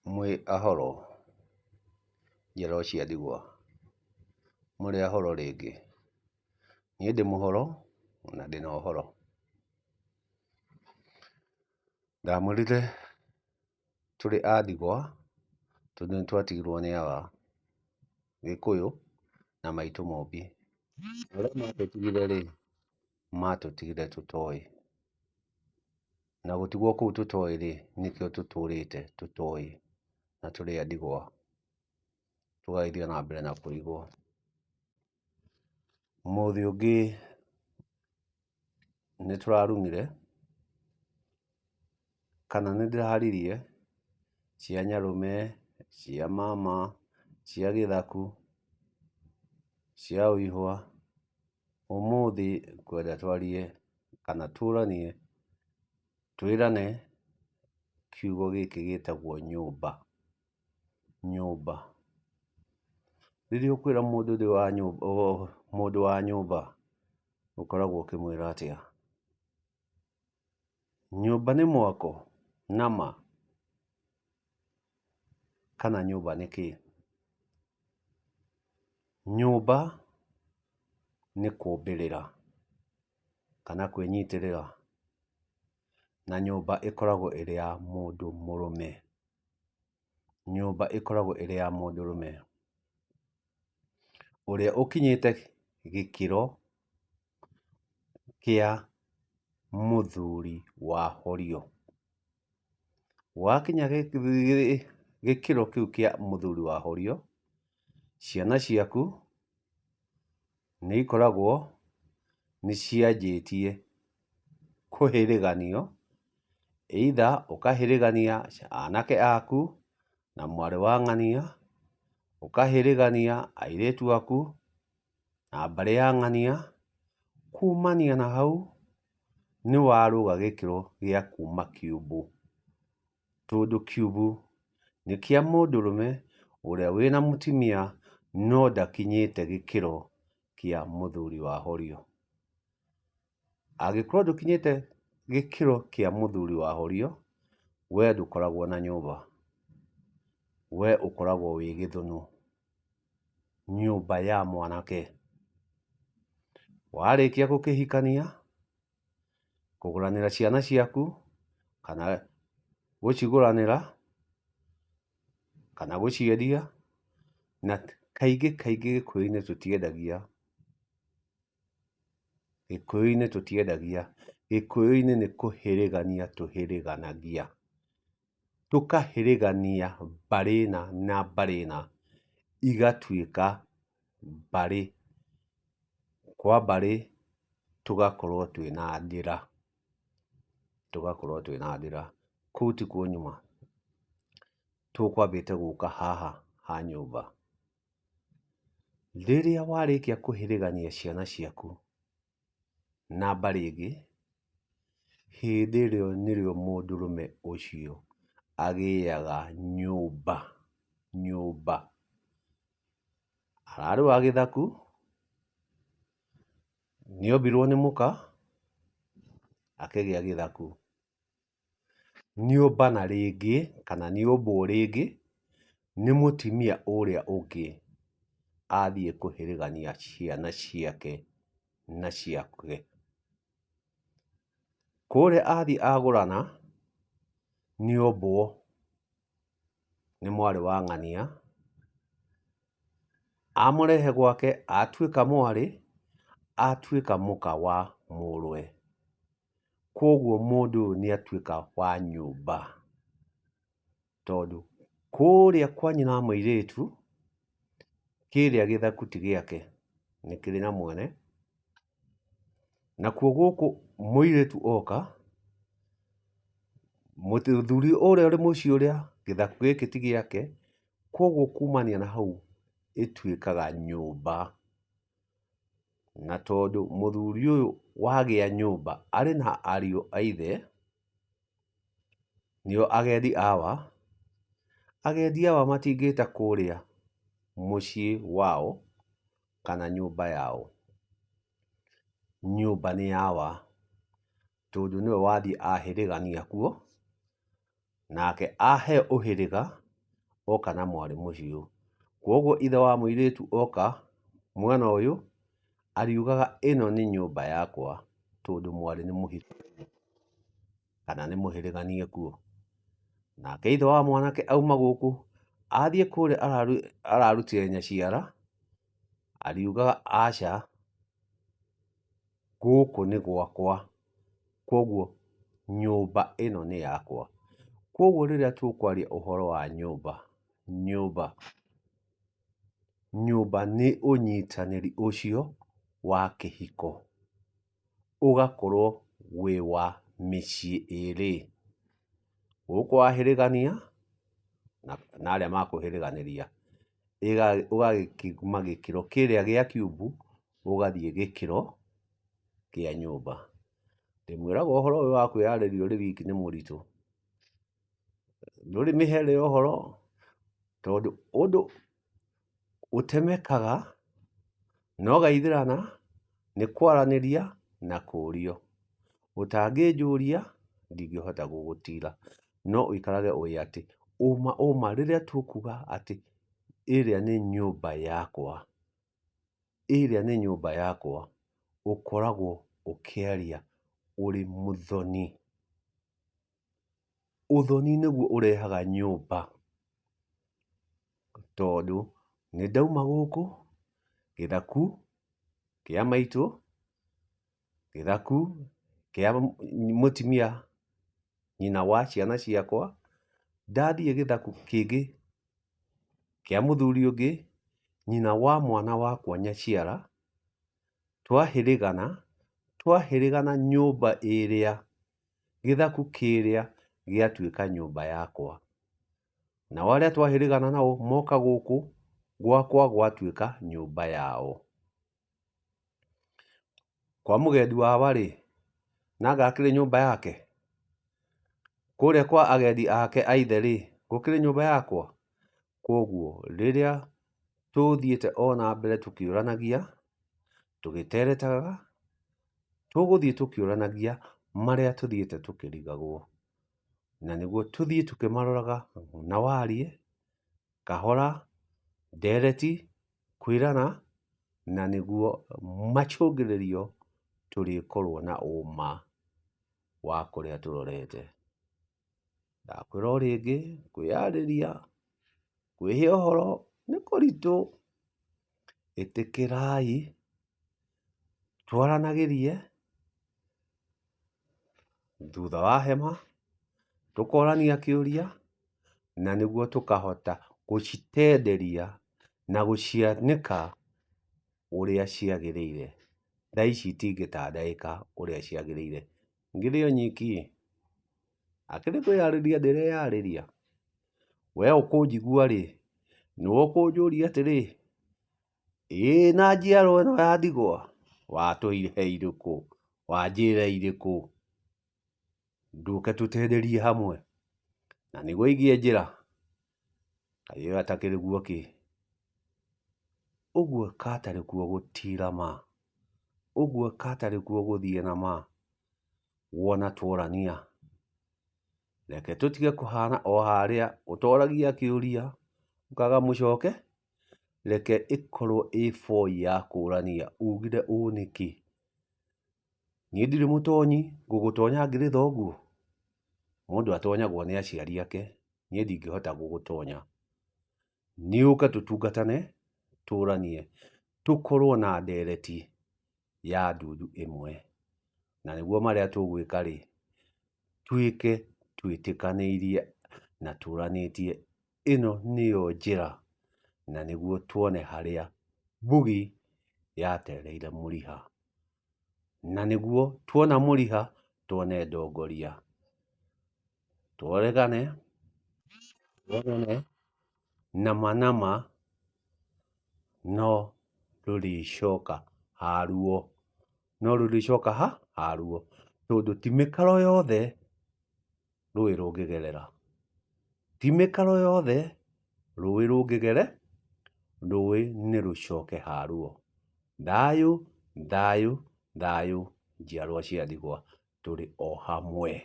Mwĩ ahoro njiarwa cia ndigwa? Mũrĩ ahoro rĩngĩ? Niĩ ndĩ mũhoro na ndĩna ũhoro. Ndamwĩrire tũrĩ a ndigwa tondũ nĩtwatigirwo nĩ awa, Gĩkũyũ na maitũ Mũmbi. Ũrĩa matũtigire rĩ, matũtigire tũtoĩ, na gũtigwo kũu tũtoĩ rĩ, nĩkĩo tũtũrĩte tũtoĩ na tũrĩ a ndigwa, tũgagĩthiĩ na mbere na kũrigwo. Mũthĩ ũngĩ nĩtũrarumire kana nĩndĩraririe cia nyarũme, cia mama, cia gĩthaku, cia ũihwa, ũmũthĩ ngwenda twarie kana tũranie, twĩrane kiugo gĩkĩ gĩtagwo nyũmba, nyũmba. Rĩrĩa ũkwĩra mũndũ mũndũ wa nyũmba ũkoragwo ũkĩmwĩra atĩa? Nyũmba nĩ mwako nama kana nyũmba nĩ kĩĩ? Nyũmba nĩ kũmbĩrĩra kana kwĩnyitĩrĩra, na nyũmba ĩkoragwo ĩrĩ ya mũndũ mũrũme, nyũmba ĩkoragwo ĩrĩ ya mũndũrũme ũrĩa ũkinyĩte gĩkĩro kĩa mũthuri wa horio. Wakinya gĩkĩro kĩu kĩa mũthuri wa horio, ciana ciaku nĩ ikoragwo nĩ cianjĩtie kũhĩrĩganio, either ũkahĩrĩgania anake aku na mwarĩ wa ng'ania, ũkahĩrĩgania airĩtu aku na mbarĩ ya ng'ania, kumania na hau nĩ warũga gĩkĩro gĩa kuma kiumbu, tondũ kiumbu nĩ kĩa mũndũrũme ũrĩa wĩna mũtumia no ndakinyĩte gĩkĩro kĩa mũthuri wa horio. Angĩkorwo ndũkinyĩte gĩkĩro kĩa mũthuri wa horio, we ndũkoragwo na nyũmba, we ũkoragwo wĩ gĩthũnũ, nyũmba ya mwanake. Warĩkia gũkĩhikania, kũgũranĩra ciana ciaku kana gũcigũranĩra kana gũciendia, na kaingĩ kaingĩ gĩkũyũ-inĩ tũtiendagia, gĩkũyũ-inĩ tũtiendagia, gĩkũyũ-inĩ nĩ kũhĩrĩgania tũhĩrĩganagia, tũkahĩrĩgania mbarĩ ĩna na mbarĩ ĩna, igatuĩka mbarĩ kwa mbarĩ, tũgakorwo twĩna ndĩra, tũgakorwo twĩna ndĩra. Kũu tikuo nyuma, tũkwambĩte gũka haha ha nyũmba. Rĩrĩa warĩkia kũhĩrĩgania ciana ciaku na mbarĩ ĩngĩ, hĩndĩ ĩyo nĩrĩo mũndũrũme ũcio agĩaga nyũmba, nyũmba. Ararĩ wa gĩthaku, nĩombirwo nĩ mũka, akĩgĩa gĩthaku. Nĩombana rĩngĩ kana nĩombwo rĩngĩ nĩ mũtumia ũrĩa ũngĩ athiĩ kũhĩrĩgania ciana ciake na ciake. Kũrĩa athiĩ agũrana, nĩombwo nĩ mwarĩ wa ng'ania, amũrehe gwake atuĩka mwarĩ, atuĩka mũka wa mũrũwe. Koguo mũndũ ũyũ nĩ atuĩka wa nyũmba, tondũ kũrĩa kwa nyina wa mũirĩtu, kĩrĩa gĩthaku ti gĩake, nĩ kĩrĩ na mwene, nakuo gũkũ mũirĩtu oka, mũthuri ũrĩa ũrĩ mũciĩ ũrĩa, gĩthaku gĩkĩ ti gĩake, koguo kumania na hau ĩtuĩkaga nyũmba. Na tondũ mũthuri ũyũ wagĩa nyũmba arĩ na ariũ a ithe, nĩo agendi awa, agendi awa matingĩta kũrĩa mũciĩ wao kana nyũmba yao. Nyũmba nĩ yawa, tondũ nĩwe wathiĩ ahĩrĩgania kuo, nake aheo ũhĩrĩga Oka na mwarĩ mũciĩ ũyũ. Koguo ithe wa mũirĩtu oka mwena ũyũ, ariugaga ĩno nĩ nyũmba yakwa tondũ mwarĩ nĩ mũhiku kana nĩ mũhĩrĩganie kuo. Nake ithe wa mwanake auma gũkũ, athiĩ kũrĩa ararutire nyaciara, ariugaga aca, gũkũ nĩ gwakwa, koguo nyũmba ĩno nĩ yakwa. Koguo rĩrĩa tũkwaria ũhoro wa nyũmba, nyũmba, nyũmba nĩ ũnyitanĩri ũcio wa kĩhiko, ũgakorwo wĩ wa mĩciĩ ĩrĩ, gũkũ wahĩrĩgania na arĩa makũhĩrĩganĩria, ũgagĩkiuma gĩkĩro kĩrĩa gĩa kiumbu, ũgathiĩ gĩkĩro kĩa nyũmba. Ndĩmwĩraga ũhoro ũyũ wa kwĩyarĩria ũrĩ wiki nĩ mũritũ, ndũrĩ mĩhere ya ũhoro, tondũ ũndũ ũtemekaga na ũgaithĩrana nĩ kwaranĩria na kũũrio. Ũtangĩnjũria ndingĩhota gũgũtira, no ũikarage ũĩ atĩ ũma ũma rĩrĩa tũkuga atĩ ĩrĩa nĩ nyũmba yakwa, ĩrĩa nĩ nyũmba yakwa, ũkoragwo ũkĩaria ũrĩ mũthoni. Ũthoni nĩguo ũrehaga nyũmba, tondũ nĩ ndauma gũkũ gĩthaku kĩa maitũ, gĩthaku kĩa mũtumia nyina wa ciana ciakwa, ndathiĩ gĩthaku kĩngĩ kĩa mũthuri ũngĩ, nyina wa mwana wakwa nyaciara, twahĩrĩgana, twahĩrĩgana nyũmba ĩrĩa, gĩthaku kĩrĩa gĩatuĩka nyũmba yakwa. Nao arĩa twahĩrĩgana nao moka gũkũ, gwakwa gwatuĩka nyũmba yao. Kwa mũgendi wa hawa-rĩ, nanga hakĩrĩ nyũmba yake? Kũrĩa kwa agendi ake a ithe-rĩ, gũkĩrĩ nyũmba yakwa? Koguo rĩrĩa tũthiĩte o na mbere tũkĩũranagia, tũgĩteretaga, tũgũthiĩ tũkĩũranagia marĩa tũthiĩte tũkĩrigagwo. Na nĩguo tũthiĩ tũkĩmaroraga na wariĩ, kahora, ndereti, kwĩrana, na nĩguo macũngĩrĩrio tũrĩkorwo na ũma wa kũrĩa tũrorete. Ndakwĩra o rĩngĩ, kwĩyarĩria, kwĩhe ũhoro nĩ kũritũ, ĩtĩkĩrai twaranagĩrie thutha wa hema, tũkorania kĩũria, na nĩguo tũkahota gũcitenderia na gũcianĩka ũrĩa ciagĩrĩire. Thaa ici itingĩtandaĩka ũrĩa ciagĩrĩire. Ngĩrĩ o nyiki ĩ, akĩrĩ kwĩyarĩria ndĩreyarĩria? We ũkũnjigua rĩ, nĩwe ũkũnjũria atĩrĩ, ĩ na njiarwa ĩno ya ndigwa, watũhe irĩkũ? Wanjĩra irĩkũ? Ndũke tũtenderie hamwe, na nĩguo igĩe njĩra. Kaĩ ĩyo atakĩrĩ guo kĩ? Ũguo katarĩ kuo gũtira ma, ũguo katarĩ kuo gũthiĩ na ma, wona tworania. Reke tũtige kũhana o harĩa ũtoragia kĩũria ũkaga mũcoke, reke ĩkorwo ĩ boi ya kũrania ugire ũũ nĩkĩ? Niĩ ndirĩ mũtonyi, ngũgũtonya ngĩrĩ thoguo? Mũndũ atonyagwo nĩ aciari ake, niĩ ndingĩhota gũgũtonya. Nĩ ũke tũtungatane, tũranie, tũkorwo na ndereti ya ndundu ĩmwe. Na nĩguo marĩa tũgwĩka-rĩ, twĩke twĩtĩkanĩirie na tũranĩtie ĩno nĩyo njĩra, na nĩguo tuone harĩa Mbugi yatereire mũriha. Na nĩguo tuona mũriha, tuone ndongoria. Tũregane, tũregane, nama nama no rũrĩcoka haruo, no rũrĩcoka ha haruo, tondũ ti mĩkaro yothe rũĩ rũngĩgerera, ti mĩkaro yothe rũĩ rũngĩgere, rũĩ nĩ rũcoke haruo. Thayũ, thayũ, thayũ, njiarwa cia ndigwa, tũrĩ o hamwe.